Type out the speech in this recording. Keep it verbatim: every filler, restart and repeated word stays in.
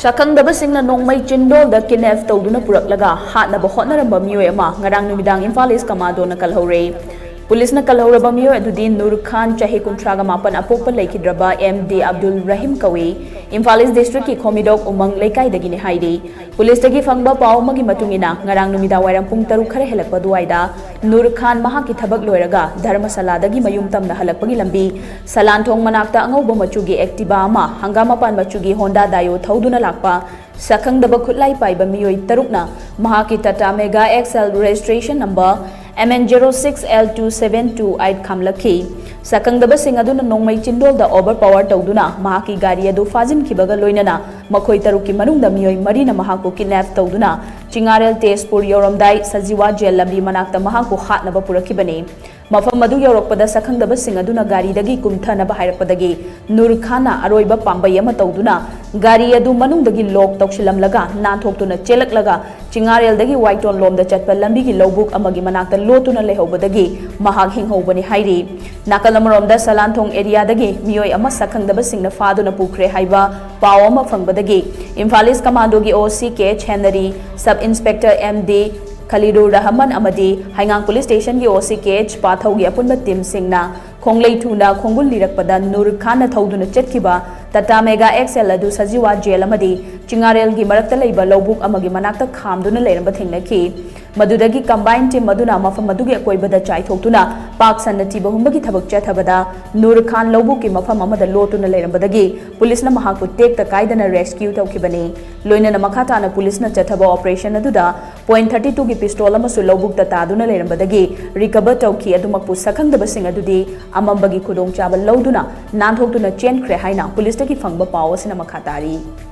ꯁꯛꯈꯪꯗꯕꯁꯤꯡꯅ ꯅꯣꯡꯃꯩ ꯆꯤꯟꯗꯣꯜꯗ ꯀꯤꯗꯅꯦꯞ ꯇꯧꯗꯨꯅ ꯄꯨꯔꯛꯂꯒ ꯍꯥꯠꯅꯕ ꯍꯣꯠꯅꯔꯝꯕ ꯃꯤꯑꯣꯏ ꯑꯃ ꯉꯔꯥꯡ ꯅꯨꯃꯤꯗꯥꯡ ꯏꯝꯐꯥꯜ ꯏꯁ ꯀꯃꯥꯟꯗꯣꯅ ꯀꯜꯍꯧꯔꯦ꯫ ꯄꯨꯂꯤꯁꯅ ꯀꯜꯍꯧꯔꯕ ꯃꯤꯑꯣꯏ ꯑꯗꯨꯗꯤ ꯅꯨꯔ ꯈꯥꯟ, ꯆꯍꯤ ꯀꯨꯟꯊ꯭ꯔꯥꯒ ꯃꯥꯄꯟ, ꯑꯄꯣꯛꯄ ꯂꯩꯈꯤꯗ꯭ꯔꯕ ꯑꯦꯝ ꯗꯤ ꯑꯕꯗꯨꯜ ꯔꯍꯤꯝ ꯀꯧꯏ꯫ ꯏꯝꯐꯥꯜ ꯏꯁ ꯗꯤꯁꯇ꯭ꯔꯤꯛꯀꯤ ꯈꯣꯃꯤꯗꯣꯛ ꯎꯃꯪ ꯂꯩꯀꯥꯏꯗꯒꯤꯅꯤ ꯍꯥꯏꯔꯤ꯫ ꯄꯨꯂꯤꯁꯇꯒꯤ ꯐꯪꯕ ꯄꯥꯎ ꯑꯃꯒꯤ ꯃꯇꯨꯡ ꯏꯟꯅ, ꯉꯔꯥꯡ ꯅꯨꯃꯤꯗꯥꯡ ꯋꯥꯏꯔꯝ ꯄꯨꯡ ꯇꯔꯨꯛ ꯈꯔ ꯍꯦꯜꯂꯛꯄ ꯑꯗꯨꯋꯥꯏꯗ ꯅꯨꯔ ꯈꯥꯟ ꯃꯍꯥꯛꯀꯤ ꯊꯕꯛ ꯂꯣꯏꯔꯒ ꯙꯔꯃꯁꯥꯂꯥꯗꯒꯤ ꯃꯌꯨꯝ ꯇꯝꯅ ꯍꯜꯂꯛꯄꯒꯤ ꯂꯝꯕꯤ ꯁꯂꯥꯟꯊꯣꯡ ꯃꯅꯥꯛꯇ ꯑꯉꯧꯕ ꯃꯆꯨꯒꯤ ꯑꯦꯛꯇꯤꯚꯥ ꯑꯃ, ꯍꯪꯒꯥꯝ ꯃꯄꯥꯟ ꯃꯆꯨꯒꯤ ꯍꯣꯟꯗꯥ ꯗꯥꯏꯑꯣ ꯊꯧꯗꯨꯅ ꯂꯥꯛꯄ ꯁꯛꯈꯪꯗꯕ ꯈꯨꯠꯂꯥꯏ ꯄꯥꯏꯕ ꯃꯤꯑꯣꯏ ꯇꯔꯨꯛꯅ ꯃꯍꯥꯛꯀꯤ Tata mega X L registration number M N zero six L two seven two eight ꯈꯥꯝꯂꯛꯈꯤ꯫ ꯁꯛꯈꯪꯗꯕꯁꯤꯡ ꯑꯗꯨꯅ ꯅꯣꯡꯃꯩ ꯆꯤꯟꯗꯣꯜꯗ ꯑꯣꯚꯔ ꯄꯥꯋꯔ ꯇꯧꯗꯨꯅ ꯃꯍꯥꯛꯀꯤ ꯒꯥꯔꯤ ꯑꯗꯨ ꯐꯥꯖꯤꯟꯈꯤꯕꯒ ꯂꯣꯏꯅꯅ ꯃꯈꯣꯏ ꯇꯔꯨꯛꯀꯤ ꯃꯅꯨꯡꯗ ꯃꯤꯑꯣꯏ ꯃꯔꯤꯅ ꯃꯍꯥꯛꯄꯨ ꯀꯤꯗꯅꯦꯞ ꯇꯧꯗꯨꯅ ꯆꯤꯉꯥꯔꯦꯜ ꯇꯦꯖꯄꯨꯔ ꯌꯧꯔꯝꯗꯥꯏ ꯁꯖꯤꯋꯥ ꯖꯦꯜ ꯂꯝꯕꯤ ꯃꯅꯥꯛꯇ ꯃꯍꯥꯛꯄꯨ ꯍꯥꯠꯅꯕ ꯄꯨꯔꯛꯈꯤꯕꯅꯤ꯫ ꯃꯐꯝ ꯑꯗꯨ ꯌꯧꯔꯛꯄꯗ ꯁꯛꯈꯪꯗꯕꯁꯤꯡ ꯑꯗꯨꯅ ꯒꯥꯔꯤꯗꯒꯤ ꯀꯨꯝꯊꯅꯕ ꯍꯥꯏꯔꯛꯄꯗꯒꯤ ꯅꯨꯔ ꯈꯥꯟꯅ ꯑꯔꯣꯏꯕ ꯄꯥꯝꯕꯩ ꯑꯃ ꯇꯧꯗꯨꯅ ꯒꯥꯔꯤ ꯑꯗꯨ ꯃꯅꯨꯡꯗꯒꯤ ꯂꯣꯛ ꯇꯧꯁꯤꯜꯂꯝꯂꯒ ꯅꯥꯟꯊꯣꯛꯇꯨꯅ ꯆꯦꯜꯂꯛꯂꯒ ꯆꯤꯉꯥꯔꯦꯜꯗꯒꯤ ꯋꯥꯏꯇꯣꯟ ꯂꯣꯝꯗ ꯆꯠꯄ ꯂꯝꯕꯤꯒꯤ ꯂꯧꯕꯨꯛ ꯑꯃꯒꯤ ꯃꯅꯥꯛꯇ ꯂꯣꯠꯇꯨꯅ ꯂꯩꯍꯧꯕꯗꯒꯤ ꯃꯍꯥꯛ ꯍꯤꯡꯍꯧꯕꯅꯤ ꯍꯥꯏꯔꯤ꯫ ꯅꯥꯀꯜ ꯑꯃꯔꯣꯝꯗ ꯁꯂꯥꯟꯊꯣꯡ ꯑꯦꯔꯤꯌꯥꯗꯒꯤ ꯃꯤꯑꯣꯏ ꯑꯃ ꯁꯛꯈꯪꯗꯕꯁꯤꯡꯅ ꯐꯥꯗꯨꯅ ꯄꯨꯈ꯭ꯔꯦ ꯍꯥꯏꯕ ꯄꯥꯎ ꯑꯃ ꯐꯪꯕꯗꯒꯤ ꯏꯝꯐꯥꯜ ꯏꯁ ꯀꯃꯥꯟꯗꯣꯒꯤ O C K H Henry, sub inspector M D Khalilur Rahman ꯑꯃꯗꯤ ꯍꯩꯉꯥꯡ ꯄꯨꯂꯤꯁ ꯁ꯭ꯇꯦꯁꯟꯒꯤ ꯑꯣ ꯁꯤ ꯀꯦ ꯑꯦꯆ ꯄꯥꯊꯧꯒꯤ ꯑꯄꯨꯟꯕ ꯇꯤꯝꯁꯤꯡꯅ ꯈꯣꯡꯂꯩ ꯊꯨꯅ ꯈꯣꯡꯒꯨꯜ ꯂꯤꯔꯛꯄꯗ ꯅꯨꯔ ꯈꯥꯟꯅ ꯊꯧꯗꯨꯅ ꯆꯠꯈꯤꯕ ꯇꯥꯇꯥ ꯃꯦꯒꯥ ꯑꯦꯛꯁ ꯑꯦꯜ ꯑꯗꯨ ꯁꯖꯤꯋꯥ ꯖꯦꯜ ꯑꯃꯗꯤ ꯆꯤꯉꯥꯔꯦꯜꯒꯤ ꯃꯔꯛꯇ ꯂꯩꯕ ꯂꯧꯕꯨꯛ ꯑꯃꯒꯤ ꯃꯅꯥꯛꯇ ꯈꯥꯝꯗꯨꯅ ꯂꯩꯔꯝꯕ ꯊꯦꯡꯅꯈꯤ꯫ ꯃꯗꯨꯗꯒꯤ ꯀꯝꯕꯥꯏꯟ ꯇꯤꯝ ꯑꯗꯨꯅ ꯃꯐꯝ ꯑꯗꯨꯒꯤ ꯑꯀꯣꯏꯕꯗ ꯆꯥꯏꯊꯣꯛꯇꯨꯅ ꯄꯥꯛ ꯁꯟꯅ ꯊꯤꯕ ꯍꯨꯝꯕꯒꯤ ꯊꯕꯛ ꯆꯠꯊꯕꯗ ꯅꯨꯔ ꯈꯥꯟ ꯂꯧꯕꯨꯛꯀꯤ ꯃꯐꯝ ꯑꯃꯗ ꯂꯣꯠꯇꯨꯅ ꯂꯩꯔꯝꯕꯗꯒꯤ ꯄꯨꯂꯤꯁꯅ ꯃꯍꯥꯛꯄꯨ ꯇꯦꯛꯇ ꯀꯥꯏꯗꯅ ꯔꯦꯁꯀ꯭ꯌꯨ ꯇꯧꯈꯤꯕꯅꯤ꯫ ꯂꯣꯏꯅꯅ ꯃꯈꯥ ꯇꯥꯅ ꯄꯨꯂꯤꯁꯅ ꯆꯠꯊꯕ ꯑꯣꯄꯔꯦꯁꯟ ꯑꯗꯨꯗ ꯄꯣꯏꯟ ꯊꯥꯔꯇꯤ ꯇꯨꯒꯤ ꯄꯤꯁꯇꯣꯜ ꯑꯃꯁꯨ ꯂꯧꯕꯨꯛꯇ ꯇꯥꯗꯨꯅ ꯂꯩꯔꯝꯕꯗꯒꯤ ꯔꯤꯀꯚꯔ ꯇꯧꯈꯤ꯫ ꯑꯗꯨꯃꯛꯄꯨ ꯁꯛꯈꯪꯗꯕꯁꯤꯡ ꯑꯗꯨꯗꯤ ꯑꯃꯝꯕꯒꯤ ꯈꯨꯗꯣꯡꯆꯥꯕ ꯂꯧꯗꯨꯅ ꯅꯥꯟꯊꯣꯛꯇꯨꯅ ꯆꯦꯟꯈ꯭ꯔꯦ ꯍꯥꯏꯅ ꯄꯨꯂꯤꯁꯇꯒꯤ ꯐꯪꯕ ꯄꯥꯎ ꯑꯁꯤꯅ ꯃꯈꯥ ꯇꯥꯔꯤ꯫